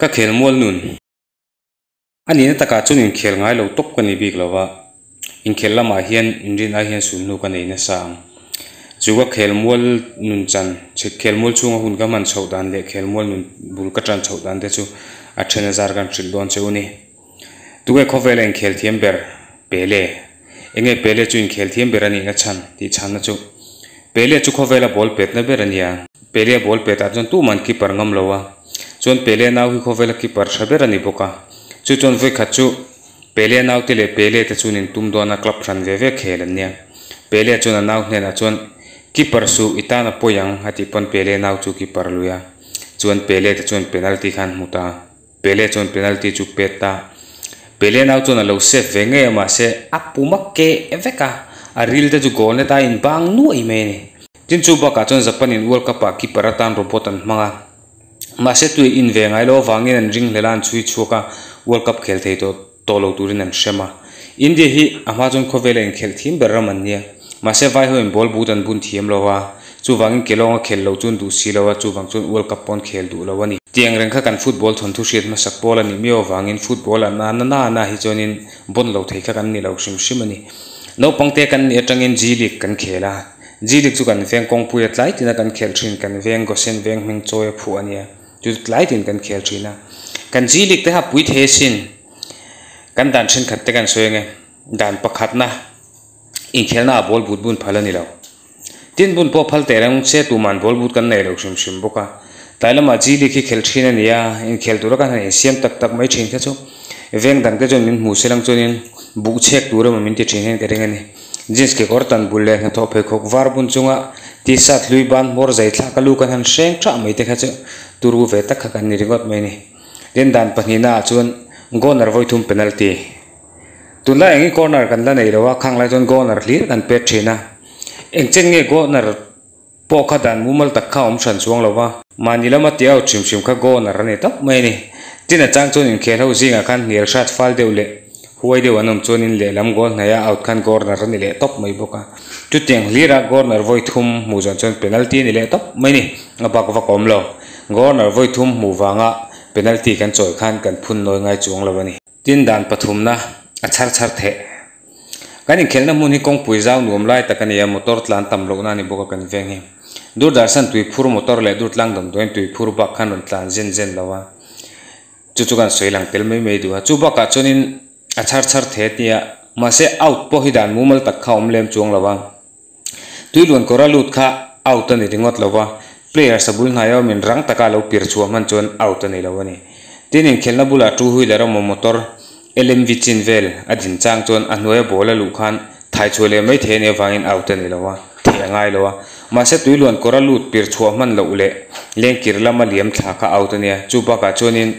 Ka khel mual nun. A nihna takah chuan inkhel ngai lo tawp ka ni bik lo va, inkhel lamah hian inrin ai hian sulhnu ka nei nasa ang. Chu ka khel mual nun chan, khel mual chhunga hun ka hman chhoh dan leh khel mual nun bul ka tan chhoh dan te chu a then a zar kan hrilh dawn che u ni. Tunge khawvela inkhel thiam ber? Pele. Enge Pele chu inkhel thiam ber a nihna chhan tih chhanna chu Pele chu khawvela ball petna ber a nia. Pele ball petah chuan tuman keeper ngam lo a, chuan Pele nau hi khawvela keeper tha ber a ni bawk a. Chu chuan vawikhat chu Pele naute leh Pele te chuan intum dawn a club hran ve ve khel an nia. Pele chuan a nau hnenah chuan Keeper suh i tan a pawi ang a tih pawn Pele nau chu keeper lui a. Chuan Pele te chuan penalty kha an hmu ta. Pele chuan penalty chu pet ta. Pele nau chuan a lo save ve ngei a mahse a pum a keh vek a, a ril te chu goal net a inbang nuai mai a ni. Tin chu bakah chuan Japan in World Cup ah keeper atan robot an hmang a, mahse tui in ve ngai lo avangin an ring hlel a an chhui chhuak a, World Cup khel thei tawh tawh lo turin an hrem a. India hi a hma chuan khawvela inkhelh thim ber ram an nia. Mahse vai ho in ball but an bun thiam lo a, chuvangin kelawng a khel lo chuan duh si lo a, chuvang chuan World Cup pawh an khel duh lo a ni. Tiang reng kha kan football thawnthu hriat hmasak pawl a nih miau avangin football a na na na hi chuanin bawn lo thei kha kan ni lo hrim hrim a ni. Naupangte kan nih atangin G League kan khel a, G League chu kan veng kawngpuia tlai tina kan khel thin, kan veng Gosen veng hming chawi a phuh a nia, chu chu tlai tin kan khel thin a. Kan G League te kha pui thei asin, kan dan thenkhat te kan sawi ange, dan pakhatna inkhelna ah ball but bun phal a ni lo. Tin bun pawh phal teh reng se tuman ball but kan nei lo hrim hrim bawk a. Tlai lamah G League hi khel thin a ni a, inkhel tura kan han insiam tak tak mai thin kha chu veng dangte chuan min hmu se lang chuanin buh chhek tur emaw min ti thin hian ka ring a ni. Jeans kekawr tan bul leh hnathawh pheikhawk var bun chunga t-shirt hlui ban hmawr zai thlak a lu kan han hreng thah mai te kha chu turu ve tak kha kan ni ringawt mai a ni. Tin dan pahnihna ah chuan goner vawithum penalty. Tunlai engin corner kan la nei lo a, khang lai chuan goner hlir kan pet thin a. Engchen nge goner pawh kha dan mumal tak kha a awm hran chuang lo va. Mahni lama ti out hrim hrim kha goner a ni tawp mai a ni. Tin a chang chuan inkhel ho zingah khan hnial hrat fal deuh leh huai deuh an awm chuanin lehlam goal hnaia out khan corner a ni leh tawp mai bawk a. Chutiang hlira corner vawi thum hmuh zawh chuan penalty a ni leh tawp mai a ni. A bak vak a awm lo. Corner vawi thum hmuh vanga penalty kan chawi khan kan phun nawi ngai chuang lo a ni. Tin dan pathumna a chhar chhar theh. Kan inkhelhna hmun hi kawngpui zau nuam lai tak a ni a, motor tlan tam lohna a ni bawk a kan veng hi. Doordarshan tui phur motor leh Durtlang damdawiin tui phur bak khan rawn tlan zen zen lo a, chu chu kan sawi lang tel mai mai duh a. Chu bakah chuanin a chhar chhar theh a tia, mahse out pawh hi dan mumal tak kha a awm lem chuang lo a. Tuiluan kawr a lut kha out a ni ringawt lo va, player sabul hnai awmin rang taka a lo pir chhuah hman chuan out a ni lo a ni. Tin, inkhelhna bulah two wheeler emaw motor LMV chin vel a din chang chuan a hnuaia ball a luh khan thai chhuah leh mai thei a nih avangin out a ni lo a, theh a ngai lo a. Mahse, tuiluan kawr a lut pir chhuah hman loh leh lengkir lama liam thla kha out a nia. Chu bakah chuanin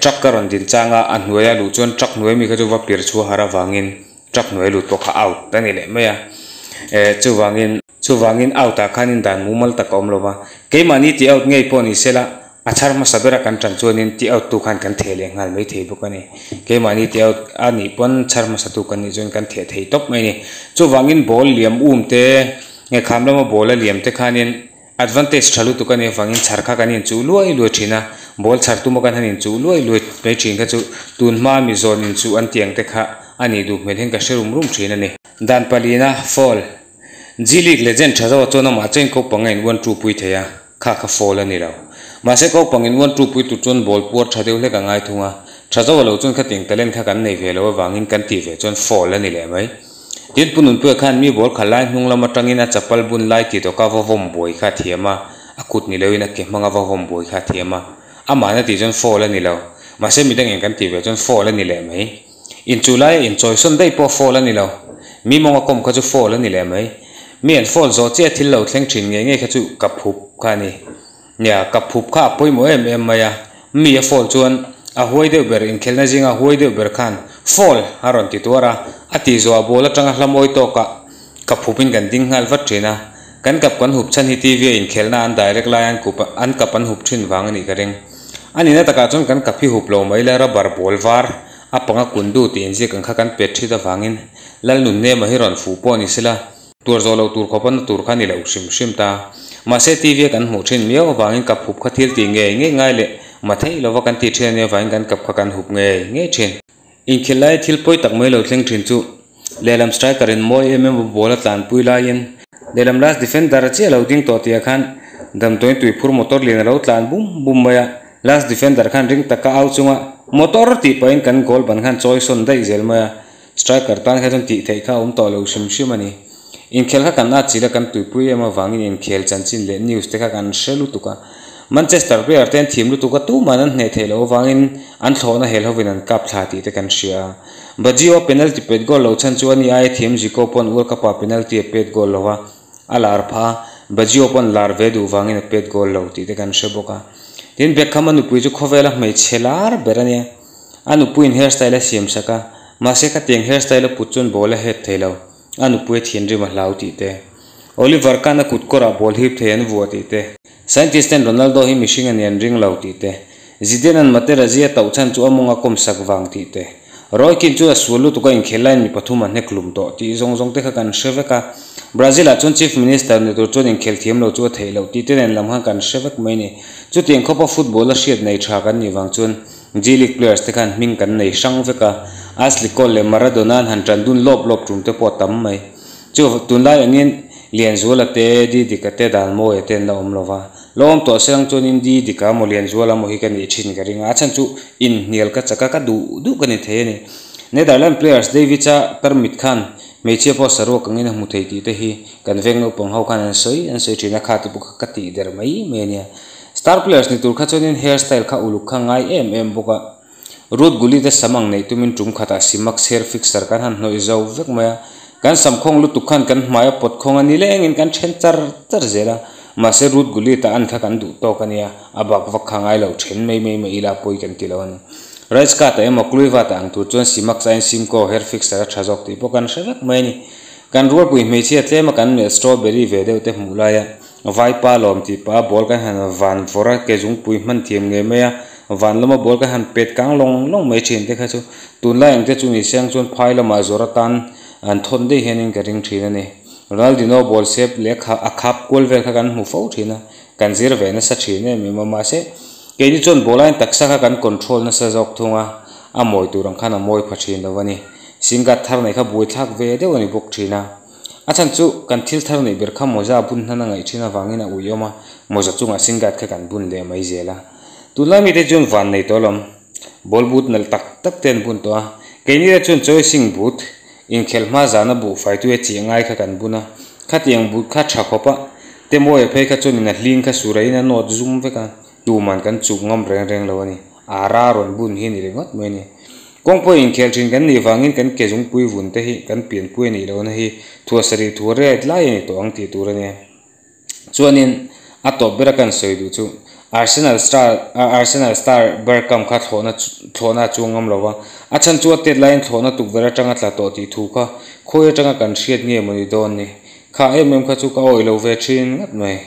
truck a rawn din changa a hnuaia luh chuan truck hnuai mi kha chu va pir chhuah har avangin truck hnuai lut pawh kha out a ni leh mai a eh chuvangin chuvangin out ah khanin dan mumal tak a awm lo va keimahni tih out ngei pawh ni sela a chhar hmasa bera kan tan chuanin tih out tu khan kan theh leh nghal mai thei bawk a ni keimahni tih out a nih pawn chhar hmasa tu kan nih chuan kan theh thei tawp mai a ni chuvangin ball liam um te nge kham lama ball a liam te khanin Advantage tha lutuk a nih avangin chhar kha kan inchuh luai luai thin a, ball chhar tuma kan han inchuh luai luai mai thin kha chu tun hma mi zawn inchuh an tiang te kha a nih duh hmel hian ka hre rum rum thin a ni. Dan palina, Foul. G League legend tha zawk chuan amah chuan kopang a in uan tu pui thei a, kha kha foul a ni lo. Mahse kopang in uan tu pui tur chuan ball puar tha deuh hlek a ngai thung a, tha zawk lo chuan khating talent kha kan nei ve lo avangin kan tih ve chuan foul a ni leh mai. Tin, Pu Nunpuia khan mi ball khalh lai hnung lam atangin a chapal bun lai tih tawka va vawm buai kha a thiam a, a kut ni loin a ke hmanga va vawm buai kha a thiam a. Amahna tih chuan foul a ni lo. Mahse midang eng kan tih ve chuan foul a ni leh mai. Inchuh laia inchawisawn daih pawh foul a ni lo. Mi mawnga kawm kha chu foul a ni leh mai. Mi an foul zawh chiah thil lo thleng thin ngei ngei kha chu ka phup kha a ni. Nia, ka phup kha a pawimawh em em mai a, mi a fall chuan a huai deuh ber, inkhelhna zinga a huai deuh ber khan fall a rawn ti tuar a, a tih zawhah ball atanga hla mawi tawkah ka phupin kan ding nghal vat thin a, kan kap kan hup chhan hi TV a inkhelhna an direct lai an kup an kap an hup thin vang a nih ka ring. A nihna takah chuan kan kap hi hup lo mai la rubber ball var a panga kundu tih inziak ang kha kan pet thit avangin Lalnunnema hi rawn fuh pawh ni sela, Tuar zawh loh tur khawp a na tur kha ni lo hrim hrim ta. Mahse TV a kan hmuh thin miau avangin kap hup kha thil tih ngei ngei ngai leh mathei lova kan tih thin ania avangin kan kap kha kan hup ngei ngei thin. Inkhelh laia thil pawi tak mai lo thleng thin chu lehlam striker in mawi em em a ball a tlanpui laiin lehlam last defender chiah lo ding tawh tihah khan damdawiin tuiphur motor lian a lo tlan bum bum mai a, last defender khan ring taka au chunga motor tih pahin kan goal ban khan chawi sawn daih zel mai a, striker tan kha chuan tih theih kha a awm tawh lo hrim hrim a ni. Inkhel kha kan atchilh a kan tuipui em avangin inkhel chanchin leh news te kha kan hre lutuk a. Manchester player te an thim lutuk a, tuman an hneh theih loh avangin an thlawhna hel hovin an kap thla tih te kan hria a. Baggio penalty pet goal lo chhan chu ani aia thiam Zico pawn World Cup ah penalty a pet goal lo a, a lar phah a, Baggio pawn lar ve duh vangin a pet goal lo tih te kan hre bawk a. Tin, Beckham a nupui chu khawvela hmeichhe lar ber a nia. A nupuiin hairstyle a siam sak a, mahse khatiang hairstyle a put chuan ball a head thei lo. A nupui a thinrim a hlau tih te, Oliver Kahn a kut kawrah ball hip thei an vuah tih te, Scientist ten Ronaldo hi mihring a ni an ring lo tih te, Zidane an Materazzi a tauh chhan chu a mawng a kawm sak vang tih te, Roy Keane chu a sual lutuk a inkhel laiin mi pathum a hnek hlum tawh tih zawng zawng te kha kan hre vek a. Brazil ah chuan Chief Minister ni tur chuan inkhel thiam lo chu a theih loh tih te nen lam khan kan hre vek mai ni. Chutiang khawpa football a hriat nei tha kan nih vang chuan G-League players te khan hming kan nei hrang vek a, Ashley Cole leh Maradona an han tan dun lawp lawp tum te pawh a tam mai. Chu tunlai angin Lianzuala te, Didika te, Danmawia te an la awm lo va. La awm tawh se ang chuanin Didika maw Lianzuala maw hi ka nih thin ka ring a, a chhan chu inhnial ka chak a, ka duh duh ka ni thei a ni. Netherland players Davids-a tarmit khan hmeichhia pawh saruak angin a hmu thei tih te hi kan veng naupang ho khan an sawi an sawi thin a, kha te pawh kha ka tih der mai mai a nia. Star players ni tur kha chuanin hair style kha uluk kha ngai em em bawk a, Ruth Gullit a sam ang neih tumin tum khatah Simax hair fixer kan han hnawih zo vek mai a, kan sam khawng lutuk khan kan hmai a pawt khawng a ni lengin kan then char char zel a, mahse Ruth Gullit a an kha kan duh tawk a nia, a bak vak kha ngai lo then mai mai mai ila pawi kan ti lo a ni. Rijkaard a emaw Kluivert a ang tur chuan Simax aiin Simco hair fixer a tha zawk tih pawh kan hre vek mai a ni. Kan rualpui hmeichhia tlema kan melh strawberry ve deuh te hmuh laia Vaipa lawm tih pah a ball kan han van vawrh a, ke zungpui hman thiam ngei mai a, van lama ball kan han pet kang lawng lawng mai thin te kha chu tunlai ang te chu ni se ang chuan phai lamah zawrh atan an thawn daih hianin ka ring thin a ni. Ronaldinho ball sep leh kha a khap kual vel kha kan hmu fo thin a, kan zir ve nasa thin em em a, mahse keini chuan ball aiin taksa kha kan control nasa zawk thung a, a mawi tur ang khan a mawi pha thin lo a ni. Singgat thar nei kha buaithlak ve deuh a ni bawk thin a. A chhan chu kan thil thar neih ber kha mawza bun hnan a ngaih thin avangin a ui awm a, mawza chungah singgat kha kan bun leh mai zel a. Tunlai mite chuan van nei tawh lawm. Ball boot nalh tak tak te an bun tawh a, keini te chuan choicing boot, inkhelh hma zana buhfai tui a chih ngai kha kan bun a. Khatiang boot kha tha khawp a, Temawia phei kha chuan in a hling kha suraiin a nawt zum vek a, tuman kan chuk ngam reng reng lo a ni. Ara rawn bun hi a ni ringawt mai a ni. Kawngpawh inkhel thin kan nih vangin kan ke zungpui vun te hi kan pianpui a nih lohna hi thuasarih thu ret lai a ni tawh ang tih tur a nia. Chuanin a tawp bera kan sawi duh chu Arsenal star Arsenal star Bergkamp kha thlawhna thlawhna a chuang ngam lo va, a chhan chu a tet laiin thlawhna tukverh atanga tla tawh tih thu kha khawi atanga kan hriat nge maw ni dawn ni. Kha em em kha chu ka awih lo ve thin ngat mai.